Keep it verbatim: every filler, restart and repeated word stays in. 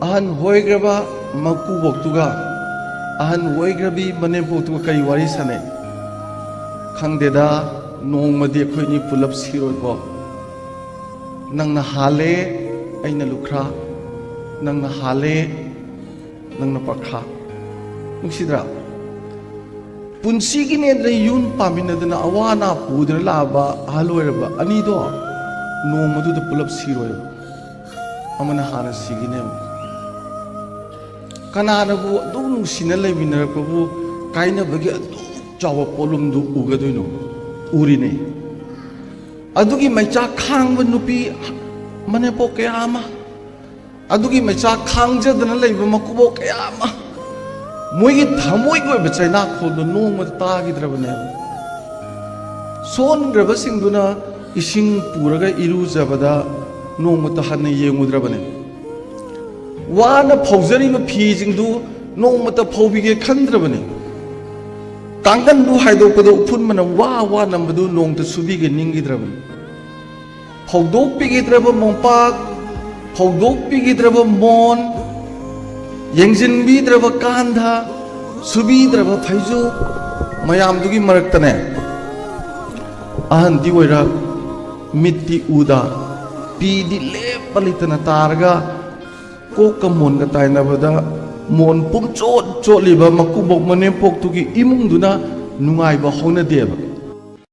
ꯑꯍꯟ ꯑꯣꯏꯈ꯭ꯔꯕ ꯃꯀꯨꯕꯣꯛꯇꯨꯒ ꯑꯍꯟ ꯑꯣꯏꯈ꯭ꯔꯕꯤ ꯃꯅꯦꯝꯄꯣꯛꯇꯨꯒ ꯀꯔꯤ ꯋꯥꯔꯤ ꯁꯥꯟꯅꯩ? "ꯈꯪꯗꯦꯗ, ꯅꯣꯡꯃꯗꯤ ꯑꯩꯈꯣꯏꯅꯤ ꯄꯨꯂꯞ ꯁꯤꯔꯣꯏꯀꯣ꯫ ꯅꯪꯅ ꯍꯥꯜꯂꯦ, ꯑꯩꯅ ꯂꯨꯈ꯭ꯔꯥ, ꯅꯪꯅ ꯍꯥꯜꯂꯦ, ꯅꯪꯅ ꯄꯥꯈ꯭ꯔꯥ"꯫ ꯅꯨꯡꯁꯤꯗ꯭ꯔꯥ? ꯄꯨꯟꯁꯤꯒꯤꯅꯦꯅ ꯌꯨꯝ ꯄꯥꯟꯃꯤꯟꯅꯗꯅ ꯑꯋꯥ ꯑꯅꯥ ꯄꯨꯗꯨꯅ ꯂꯥꯛꯑꯕ ꯑꯍꯜ ꯑꯣꯏꯔꯕ ꯑꯅꯤꯗꯣ ꯅꯣꯡꯃꯗꯨꯗ ꯄꯨꯂꯞ ꯁꯤꯔꯣꯏꯕ꯫ ꯑꯃꯅ ꯍꯥꯟꯅ ꯁꯤꯒꯤꯅꯦꯕ꯫ ꯀꯅꯥꯅꯕꯨ ꯑꯗꯨꯝ ꯅꯨꯡꯁꯤꯅ ꯂꯩꯃꯤꯟꯅꯔꯛꯄꯕꯨ ꯀꯥꯏꯅꯕꯒꯤ ꯑꯗꯨꯝ ꯆꯥꯎꯕ ꯄꯣꯠꯂꯨꯝꯗꯨ ꯎꯒꯗꯣꯏꯅꯣ? ꯎꯔꯤꯅꯦ꯫ ꯑꯗꯨꯒꯤ ꯃꯩꯆꯥꯛ ꯈꯥꯡꯕ ꯅꯨꯄꯤ ꯃꯅꯦꯝꯄꯣꯛ ꯀꯌꯥ ꯑꯃ, ꯑꯗꯨꯒꯤ ꯃꯩꯆꯥꯛ ꯈꯥꯡꯖꯗꯅ ꯂꯩꯕ ꯃꯀꯨꯕꯣꯛ ꯀꯌꯥ ꯑꯃ, ꯃꯣꯏꯒꯤ ꯊꯃꯣꯏꯒꯤ ꯑꯣꯏꯕ ꯆꯩꯅꯥꯈꯣꯜꯗꯣ ꯅꯣꯡꯃꯗ ꯇꯥꯈꯤꯗ꯭ꯔꯕꯅꯦꯕ꯫ ꯁꯣꯟꯈ꯭ꯔꯕꯁꯤꯡꯗꯨꯅ ꯏꯁꯤꯡ ꯄꯨꯔꯒ ꯏꯔꯨꯖꯕꯗ ꯅꯣꯡꯃꯇ ꯍꯟꯅ ꯌꯦꯡꯉꯨꯗ꯭ꯔꯕꯅꯦ꯫ ꯋꯥꯅ ꯐꯧꯖꯔꯤꯕ ꯐꯤꯁꯤꯡꯗꯨ ꯅꯣꯡꯃꯇ ꯐꯧꯕꯤꯒꯦ ꯈꯟꯗ꯭ꯔꯕꯅꯤ꯫ ꯀꯥꯡꯒꯟꯗꯨ ꯍꯥꯏꯗꯣꯛꯄꯗ ꯎꯐꯨꯟ ꯃꯅꯝ ꯋꯥ ꯋꯥ ꯅꯝꯕꯗꯨ ꯅꯣꯡꯃꯇ ꯁꯨꯕꯤꯒꯦ ꯅꯤꯡꯈꯤꯗ꯭ꯔꯕꯅꯤ꯫ ꯐꯧꯗꯣꯛꯄꯤꯈꯤꯗ꯭ꯔꯕ ꯃꯣꯝꯄꯥꯛ, ꯐꯧꯗꯣꯛꯄꯤꯈꯤꯗ꯭ꯔꯕ ꯃꯣꯟ, ꯌꯦꯡꯁꯤꯟꯕꯤꯗ꯭ꯔꯕ ꯀꯥꯟꯙ, ꯁꯨꯕꯤꯗ꯭ꯔꯕ ꯐꯩꯖꯨꯞ ꯃꯌꯥꯝꯗꯨꯒꯤ ꯃꯔꯛꯇꯅꯦ, ꯑꯍꯟꯗꯤ ꯑꯣꯏꯔꯛ, ꯃꯤꯠꯇꯤ ꯎꯗ, ꯄꯤꯗꯤ ꯂꯦꯞꯄ ꯂꯩꯇꯅ ꯇꯥꯔꯒ ꯀꯣꯛꯀ ꯃꯣꯟꯒ ꯇꯥꯏꯅꯕꯗ ꯃꯣꯟ ꯄꯨꯝꯆꯣꯠ ꯆꯣꯠꯂꯤꯕ ꯃꯀꯨꯕꯣꯛ ꯃꯅꯦꯝꯄꯣꯛꯇꯨꯒꯤ ꯏꯃꯨꯡꯗꯨꯅ ꯅꯨꯡꯉꯥꯏꯕ ꯍꯧꯅꯗꯦꯕ꯫